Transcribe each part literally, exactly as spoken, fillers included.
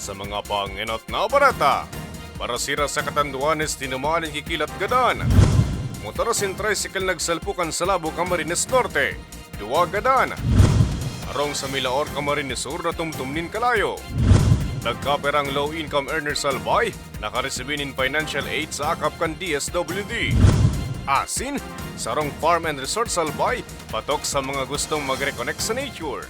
Sa mga pangenot na bareta, parasira sa Catanduanes tinamaan nin kikilat gadan. Motor asin tricycle nagsalpukan sa Labo, Camarines Norte, duwa gadan. Arong sa Milaor, Camarines Sur, natumtum nin kalayo. Nagkapirang low-income earner sa Albay, nakaresibi nin financial aid sa akap kan D S W D. Asin, sarong farm and resort sa Albay, patok sa mga gustong mag-reconnect sa nature.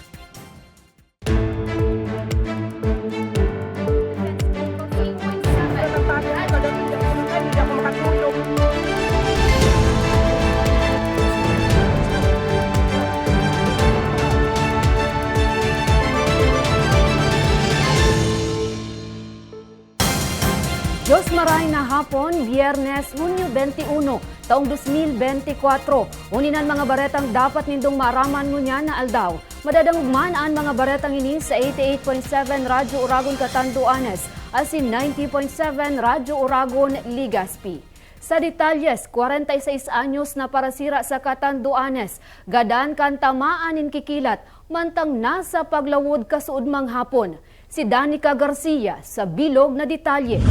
Diyos maray na hapon, Biyernes, Hunyo twenty-one, taong dos mil bente kwatro. Uni nan mga baretang dapat nindong maaraman ngunyan na aldaw. Madadangog man an mga baretang ini sa eighty-eight point seven Radyo Oragon Catanduanes asin ninety point seven Radyo Oragon Legazpi. Sa detalyes, kwarenta y seis anyos na parasira sa Catanduanes, gadan kan tamaan nin kikilat, mantang nasa paglawod kasuodmang hapon. Si Danica Garcia sa bilog na detalye.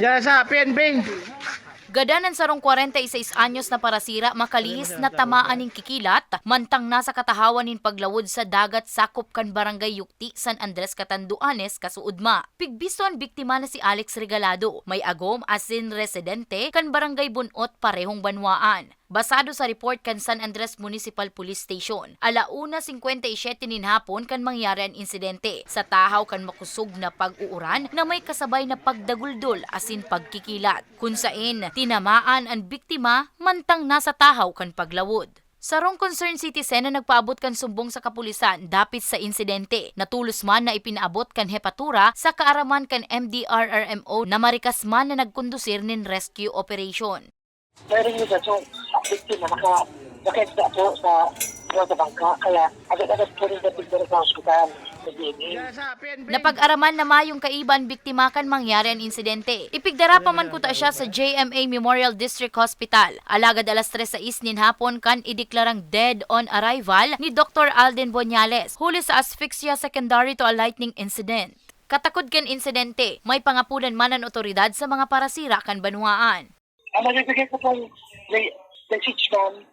Diyan sa P N P. Gadan an sarong kwarenta y seis anyos na parasira makalihis na tamaan nin kikilat, mantang nasa katahawan nin paglawod sa dagat sakop kan Barangay Yukti, San Andres, Catanduanes, kasuodma. Pigbisto an biktima na si Alex Regalado, may agom asin residente kan Barangay Bunot, parehong banwaan. Basado sa report kan San Andres Municipal Police Station, ala una singkwenta y siyete nin hapon kan mangyari an insidente, sa tahaw kan makosog na pag-uuran na may kasabay na pagdaguldol asin pagkikilat, kun saen tinamaan an biktima mantang nasa tahaw kan paglawod. Sarong concerned citizen na nagpaabot kan sumbong sa kapulisan dapit sa insidente, natolos man na ipinaabot kan hepatura sa kaaraman kan M D R R M O na marikas man na nagkondusir nin rescue operation. Meron yung gaso, biktima, naka-, nakita po sa, sa bangka, kaya agad-agad po rin natigdala sa ospital. Napag-araman na mayong kaiba an biktima kan mangyari an insidente. Ipigdara pa man kuta siya sa J M A Memorial District Hospital. Alagad alas tres sais nin hapon kan ideklarang dead on arrival ni Doktor Alden Boñales, huli sa asphyxia secondary to a lightning incident. Katakod kan insidente, may pangapodan man an otoridad sa mga parasira kan banwaan. Ang mabibigay ko pong me-, message, ma'am,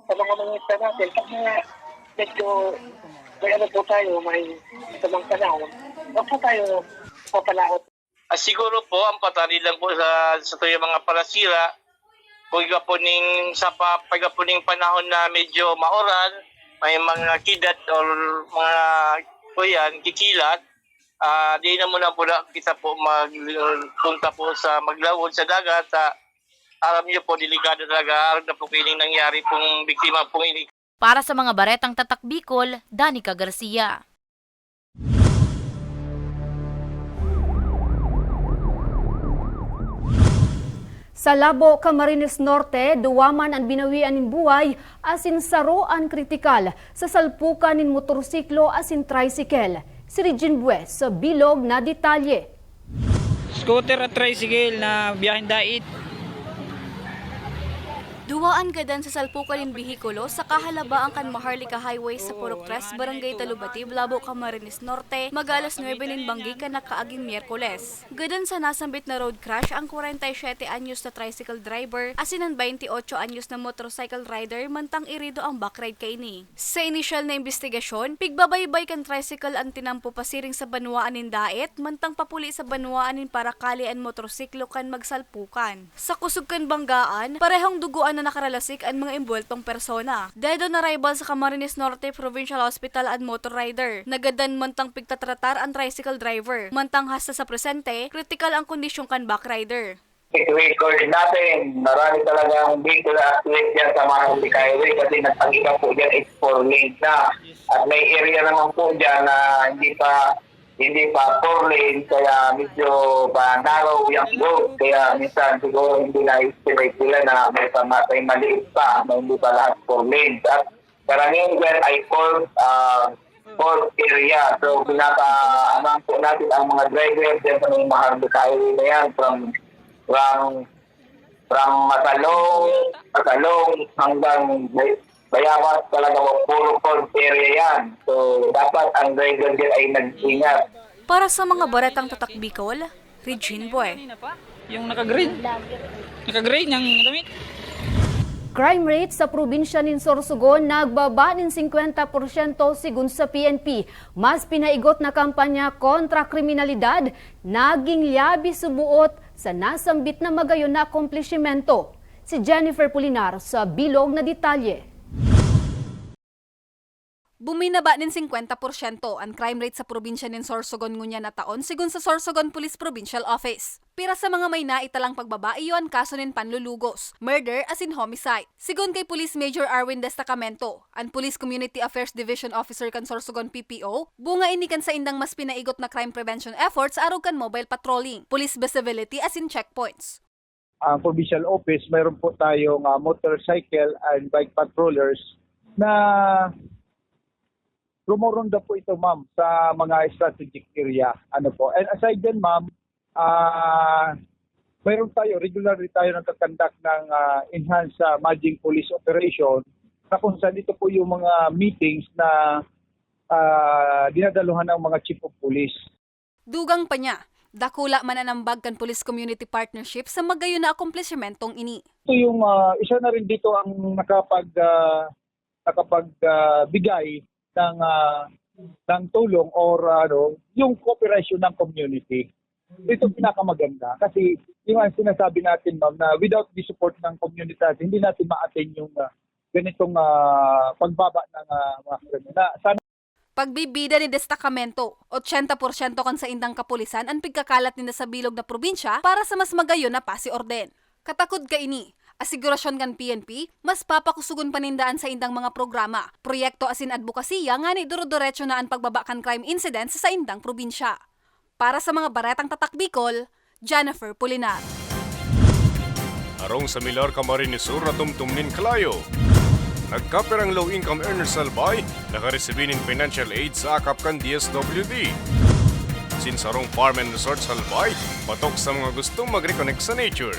sa mga minister natin, pag mga medyo may ano po tayo, may tamang panahon, huwag po tayo papalaot. Ah, siguro po, ang patanid lang po sa, sa tuyang mga parasira, pag iba po ning, sa pa-, pag iba po ning panahon na medyo mauran, may mga kidat or mga, kuyan, kikilat, ah, di na muna po na kita po mag-, punta po sa maglawod sa dagat, sa Aram niyo po, delikado talaga. Aram na po kining nangyari pong biktima pong ini. Para sa mga Baretang Tatak Bicol, Danica Garcia. Sa Labo, Camarines Norte, duwa man an binawian nin buhay asin saro an kritikal sa salpukan nin motorsiklo asin tricycle. Si Regine Bues sa bilog na detalye. Scooter at tricycle na biyaheng dait. Duwa an gadan sa salpukan nin behikulo sa kahalabaan kan Maharlika Highway sa Purok Tres, Barangay Talubatib, Labo, Camarines Norte, mag-aalas nuebe nin banggi kan nakaaging Miyerkules. Gadan sa nasambit na road crash ang kwarenta y siyete anyos na tricycle driver asin an baynte otso anyos na motorcycle rider, mantang irido an backride kaini. Sa inisyal na imbestigasyon, pigbabaybay kan tricycle an tinampo pasiring sa banwaan nin dait, mantang papuli sa banwaan nin parakali an motorsiklo kan magsalpukan. Sa kusog kan banggaan, parehong dugoan na nakaralasik an mga embuweltong persona. Dead on arrival sa Camarines Norte Provincial Hospital an motor rider. Nagadan mantang pigtatratar an tricycle driver, mantang hasta sa presente, kritikal an kondisyon kan backrider. Record natin, marami talagang vehicular accident dyan sa Maharlika Highway kasi nag-, ang iba po dyan is four lanes na. At may area naman po dyan na hindi pa, hindi pa four lane, kaya medyo pa narrow yung road. Kaya minsan siguro hindi na-estimate nila na may pa-, may maliit pa, na hindi pa lahat four lanes. At karamihan dyan ay four, ah, four area. So, pinapa-, ano po natin ang mga driver dyan sa may Maharlika Highway na yan, from, from, from Masalong, Masalong hanggang Bay-, Bayabas, talaga po, puro four area yan. So, dapat ang driver din ay nag-ingat. Para sa mga baretang tatak Bicol, Regine Boy. Yung naka-green. Naka-green yung damit. Crime rate sa probinsya nin Sorsogon nagbaba nin singkwenta porsyento sigon sa P N P. Mas pinaigot na kampanya kontra kriminalidad, naging lyabe subuot sa nasambit na magayon na akomplishimento. Si Jennifer Pulinar sa bilog na detalye. Buminaba nin singkwenta porsyento an crime rate sa probinsya nin Sorsogon ngunyan na taon, sigon sa Sorsogon Police Provincial Office. Pira sa mga may naitalang pagbaba iyo an kaso nin panlulugos, murder asin homicide. Sigon kay Police Major Arwin Destacamento, an Police Community Affairs Division Officer kan Sorsogon P P O, bunga ini kan saindang mas pinaigot na crime prevention efforts arog kan mobile patrolling, police visibility asin checkpoints. Ang provincial office, mayroon po tayong ah, motorcycle and bike patrollers na rumoronda po ito, ma'am, sa mga strategic area. Ano po? And aside dyan, ma'am, ah mayroon tayo, regularly tayo nagkakandak ng ah, enhanced ah, matching police operation na kung saan ito po yung mga meetings na ah, dinadaluhan ng mga chief of police. Dugang pa niya, dakula man an ambag kan Police Community Partnership sa magayon na akomplisimentong ini. Ito yung ah, isa na rin dito ang nakapag ah, nakapag ah, bigay ng ah, ng tulong or ano, yung cooperation ng community. Ito pinakamaganda kasi yung ang sinasabi natin, ma'am, na without the support ng community natin, hindi natin ma-attain yung ah, ganitong ah, pagbaba ng ah, mga krimen. Na sana Pagbibida ni destakamento, ochenta porsyento kan saindang kapulisan an pigkakalat ninda sa bilog na probinsya para sa mas magayon na pasiorden. Katakod kaini, asigurasyon kan P N P, mas papakusogon pa ninda an saindang mga programa, proyekto asin adbokasiya ngani duruduretso na an pagbaba kan crime incidents sa saindang probinsya. Para sa mga baretang tatak Bicol, Jennifer Pulinar. Harong sa Milar, Camarines Sur, natumtum nin kalayo. Nagkapirang low-income earners sa Albay, nakaresibi nin financial aid sa akap kan D S W D. Sin sarong Farm and Resort sa Albay, patok sa mga gustong mag-reconnect sa nature.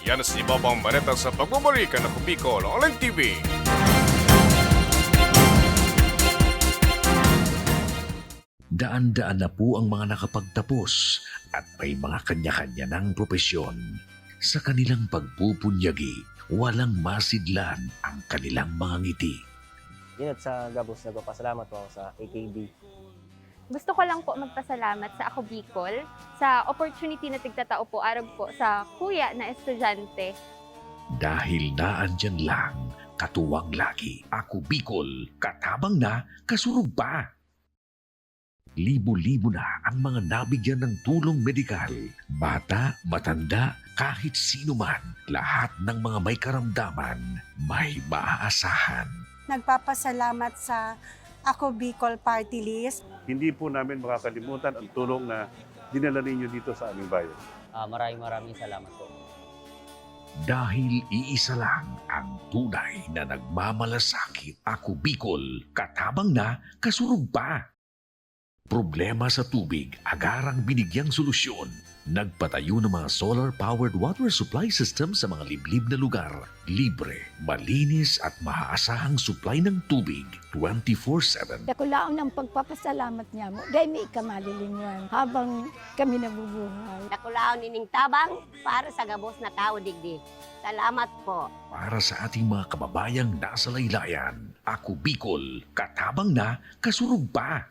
Yan sa iba pang bareta sa pagbabalikan na Bicol Online T V. Daan-daan na po ang mga nakapagtapos at may mga kanya-kanya ng propesyon. Sa kanilang pagpupunyagi, walang masidlan ang kanilang mga ngiti. Inot sa gabos, nagpapasalamat po ako sa A K B. Gusto ko lang po magpasalamat sa Ako Bicol sa opportunity na tigtatao po arog po sa kuya na estudyante. Dahil naandyan lang, katuwang lagi. Ako Bicol, katabang na, kasurog pa. Libo-libo na ang mga nabigyan ng tulong medikal. Bata, matanda, kahit sino man, lahat ng mga may karamdaman, may maaasahan. Nagpapasalamat sa Ako Bicol Party List. Hindi po namin makakalimutan ang tulong na dinala ninyo dito sa aming bayan. Ah, maraming maraming salamat po. Dahil iisa lang ang tunay na nagmamalasakit. Ako Bicol, katabang na, kasurog pa. Problema sa tubig, agarang binigyang solusyon. Nagpatayo ng mga solar-powered water supply system sa mga liblib na lugar. Libre, malinis at maaasahang supply ng tubig twenty-four seven. Dakulaon ang pagpapasalamat niya mo. Dahil may ika malilingwan habang kami nabubuhay. Dakulaon nining tabang para sa gabos na tao digdi. Salamat po. Para sa ating mga kababayang nasa laylayan, Ako Bicol, katabang na, kasurog pa.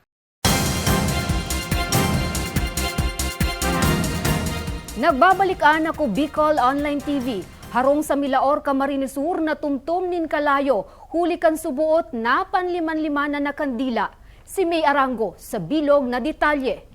Nagbabalik an Ako Bicol Online T V. Harong sa Milaor, Camarines Sur, natumtom nin kalayo, huli kan subuot na panliman-limanan na kandila. Si May Arango sa bilog na detalye.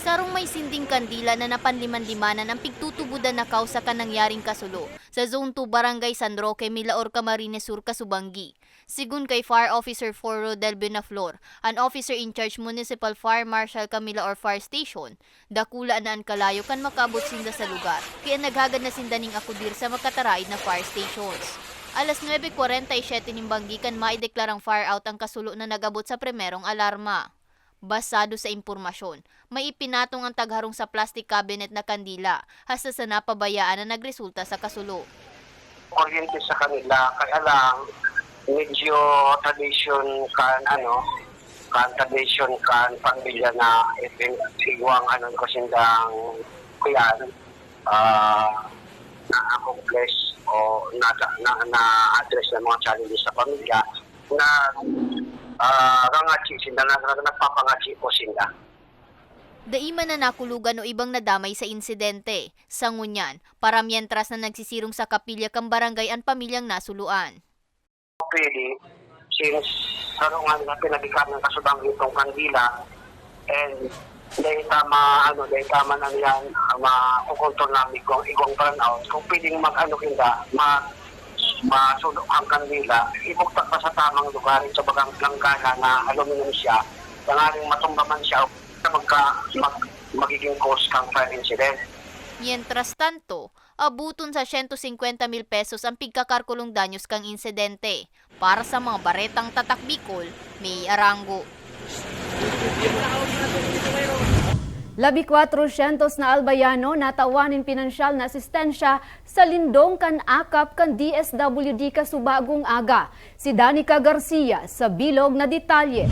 Sarong may sinding kandila na napanliman-limanan ang pigtutubodan na kausa kan nangyaring kasulo sa Zone two, Barangay San Roque, Milaor, Camarines Sur, kasubanggi. Sigon kay Fire Officer four Rodel Benaflor, an officer in charge Municipal Fire Marshal kan Milaor Fire Station, dakula na an kalayo kan makaabot sinda sa lugar, kaya naghagad na sinda ning akudir sa makataraid na fire stations. Alas nuebe kwarenta y siyete nin banggi kan maideklarang fire out ang kasulo na nag-abot sa primerong alarma. Basado sa impormasyon, may ipinatong an tagharong sa plastic cabinet na kandila, hasta sa napabayaan na nagresulta sa kasulo. Kuryente sa kanila, kaya lang Medyo tradisyon kan ano, kan tradisyon kan pamilya na ipin-, igwang ano ko sindang kuyan, ah, na-accomplish o na, na, na-address ng mga challenges sa pamilya na, ah, nangangachi sinda, na, na, nagpapangachi po sinda. Dai man na nakulogan o ibang nadamay sa insidente. Sa ngunyan, paramientras na nagsisirong sa kapilya kan barangay an pamilyang nasuluan. Pwede, since sarungan na pinagikanan kasubang itong kandila, and dahil tama, ano, dahil tama na yan, makukontrol namin kung igwang brownout, kung pwedeng mag-ano kinda, ma-, masunog ang kandila, ibugtak na sa tamang lugar, sa bagang planggana na aluminum siya, tanganing matumba man siya, magka, mag, magiging cause kang fire incident. Mientras tanto, abuton sa sento singkwenta mil pesos ang pigkakarkulong danyos kan insidente. Para sa mga baretang Tatak Bicol, May Arango. Labi kwatrosyentos na Albayano natawan nin pinansyal na asistensya sa lindong kan akap kan D S W D kasubagong aga. Si Danica Garcia sa bilog na detalye.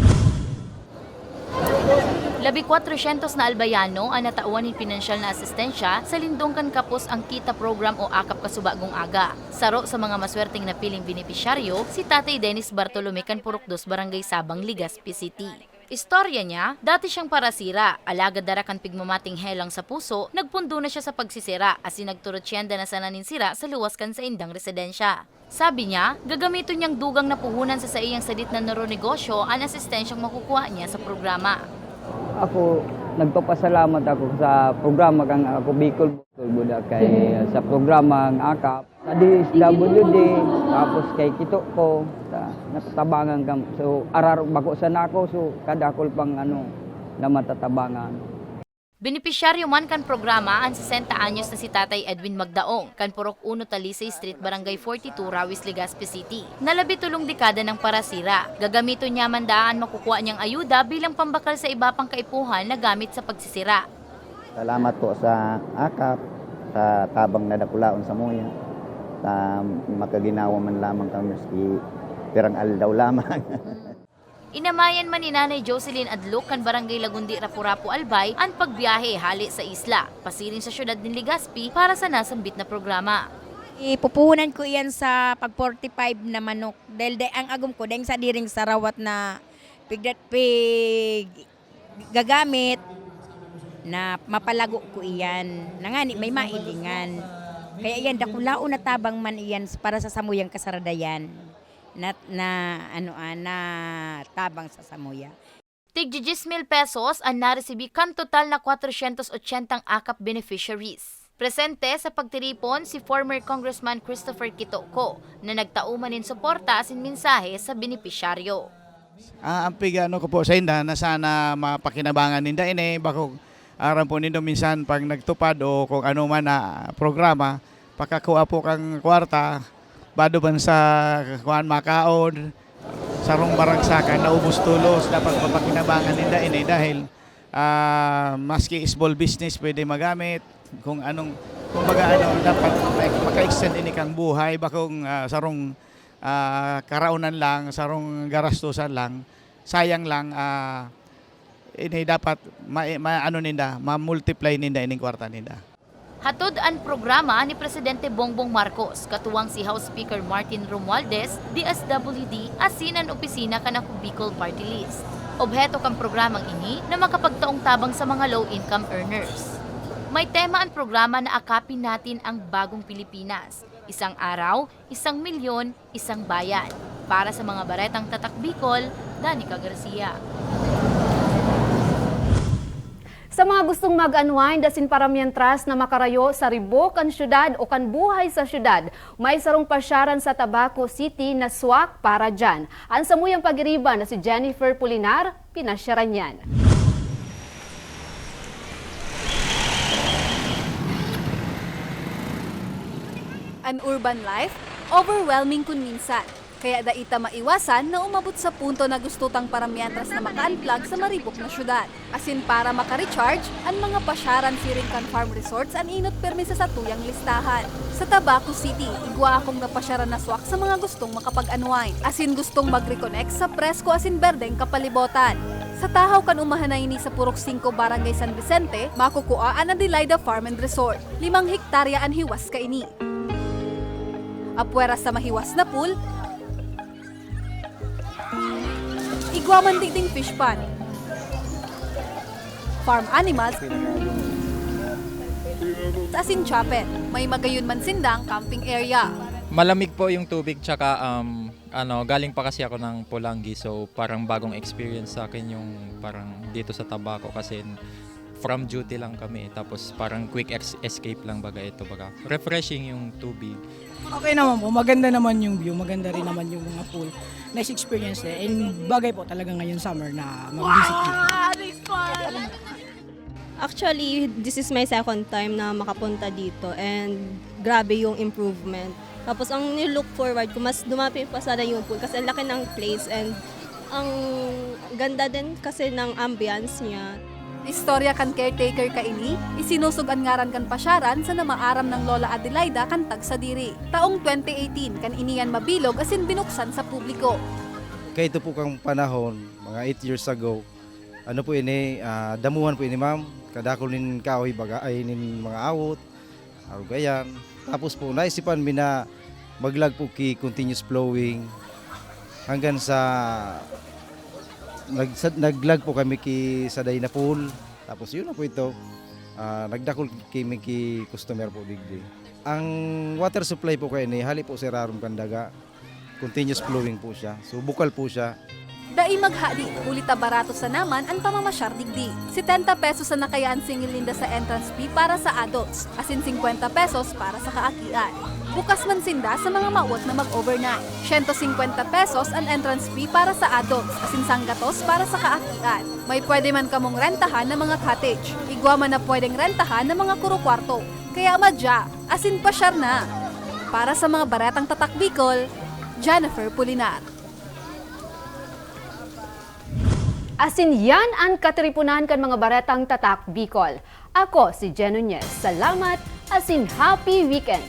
Labi kwatrosyentos na Albayano an natawan nin pinansyal na asistensya sa lindong kan Kapos ang Kita Program o akap kasubagong aga. Saro sa mga maswerteng napiling benepisyaryo si Tatay Dennis Bartolome kan Purok Dos, Barangay Sabang, Legazpi City. Istorya niya, dati siyang parasira, alagad dara kan pigmamating helang sa puso, nagpundo na siya sa pagsisira asin nagturutyenda na sana nin sira sa luwas kan saindang residensya. Sabi niya, gagamiton niyang dugang na puhunan sa saiyang sadit na noro-negosyo an asistensyang makukua niya sa programa. Ako, nagpapasalamat ako sa programa kang Ako Bicol, Bicol Buda kay sa programang akap sa D S W D, tapos kay Kito ko, sa natatabangan kam. So, arar bako sana ako, so kadakol pang ano na matatabangan. Benepisyaryo man kan programa an sesenta anyos na si Tatay Edwin Magdaong, kan Purok Uno Talisay Street, Barangay forty-two, Rawis, Legazpi City, na labi tolong dekada nang parasira. Gagamiton niya man daa an makukua niyang ayuda bilang pambakal sa iba pang kaipuhan na gamit sa pagsisira. Salamat po sa akap, sa tabang na dakulaon samuya, ta makaginawa man lamang kami maski pirang aldaw lamang. Inamayan man ni Nanay Jocelyn Adluk kan Barangay Lagundi, Rapu-Rapu, Albay an pagbiyahe hale sa isla, pasiring sa syudad nin Legazpi para sa nasambit na programa. Ipupuhunan ko iyan sa pag forty-five na manok. Dahil day, ang agom ko, dahil sa diring sarawat na pigdat-, pig-, gagamit, na mapalago ko iyan. Nangani, may mailingan. Kaya iyan, dakulaon na tabang man iyan para sa samuyang kasaradayan. Na, na, ano, ah, na tabang sa samuya. Tig diyes mil pesos an naresibi kan total na kwatrosyentos otsentang akap beneficiaries. Presente sa pagtiripon si former Congressman Christopher Kitoco, na nagtao man nin suporta asin mensahe sa benepisyaryo. Ah, ang pig-ano ko po sa inda na sana mapakinabangan ninda ini, bakong aram po nindo minsan pag nagtupad o kung ano man na programa, pakakua po kang kwarta, bado man sa kuan, makaon, sarong baragsakan, naubos tulos, dapat mapakinabangan ninda ini dahil, ah, maski small business pwede magamit, kung anong, kumbaga ano, dapat maka-extend ini kang buhay, bakong, ah, sarong, ah, karaonan lang, sarong garastusan lang, sayang lang, ah, ini dapat ma-, ma-, ano ninda, ma-multiply ninda ining kwarta ninda. Hatod an programa ni Presidente Bongbong Marcos, katuwang si House Speaker Martin Romualdez, D S W D, asin an opisina kan Ako Bicol Party List. Obheto kan programang ini na makapagtaong tabang sa mga low-income earners. May tema an programa na Akapin Natin ang Bagong Pilipinas, Isang Araw, Isang Milyon, Isang Bayan. Para sa mga Baretang Tatak Bicol, Danica Garcia. Sa mga gustong mag-unwind asin para mientras na makarayo sa ribo kan syudad o kan buhay sa syudad, may sarong pasyaran sa Tabaco City na swak para diyan. An samuyang pagiriba na si Jennifer Pulinar, pinasyaran niyan. An urban life, overwhelming kun minsan. Kaya dai ta maiwasan na umabot sa punto na gusto tang paramientras na maka-unplug sa maribok na syudad. Asin para maka-recharge, an mga pasyaran siring kan farm resorts an inot pirmi sa satuyang listahan. Sa Tabaco City, igwa akong napasyaran na swak sa mga gustong makapag-unwind, asin gustong mag-reconnect sa presko asin berdeng kapalibotan. Sa tahaw kan umahan na ini sa Purok singko, Barangay San Vicente, makukua an Adelaida Farm and Resort. Limang hektarya an hiwas kaini. Apwera sa mahiwas na pool, igwa man digding fish pond, farm animals, asin chapel. May magayon man sindang camping area. Malamig po yung tubig, tsaka um, ano, galing pa kasi ako ng Polangui, so parang bagong experience sa akin yung parang dito sa Tabaco kasi from duty lang kami, tapos parang quick ex- escape lang baga ito, baga refreshing yung tubig. Okay naman po, maganda naman yung view, maganda rin naman yung mga pool. Nice experience din. And bagay po talaga ngayon summer na mag-visit dito. Actually, this is my second time na makapunta dito and grabe yung improvement. Tapos ang nilook forward ko, mas dumami pa sana yung pool kasi ang laki ng place and ang ganda din kasi ng ambience niya. Istorya kan caretaker kaini, isinusog an ngaran kan pasyaran sa namaaram nang Lola Adelaida kan tagsadiri. Taong twenty eighteen, kan ini yan mabilog asin binuksan sa publiko. Kaito po kang panahon, mga eight years ago, ano po ini, ah, damuhan po ini, ma'am. Kadakol nin kahoy baga, ay nin mga awot, arugayan. Tapos po naisipan mi na maglag po ki continuous flowing hanggang sa nag, naglag po kami ki saday na pool. Tapos yun na po ito. Ah, nagdakol kami ki customer po digdi. Ang water supply po kaini hali po sa irarom kan daga. Continuous flowing po siya. So bukal po siya. Dai maghadi, huli ta barato sana man an pamamasyar digdi. Setenta pesos sana kaya an singil ninda sa entrance fee para sa adults, asin singkwenta pesos para sa kaakian. Bukas man sinda sa mga mawot na mag-overnight. Siyento singkwenta pesos an entrance fee para sa adults, asin sanggatos para sa kaakian. May pwede man kamong rentahan na mga cottage. Igwa man na pwedeng rentahan na mga kuro-kwarto. Kaya madya, asin pasyar na! Para sa mga Baretang Tatak Bicol, Jennifer Pulinar. Asin yan an katiriponan kan mga Baretang Tatak Bicol. Ako si Jen Nunez. Salamat asin happy weekend!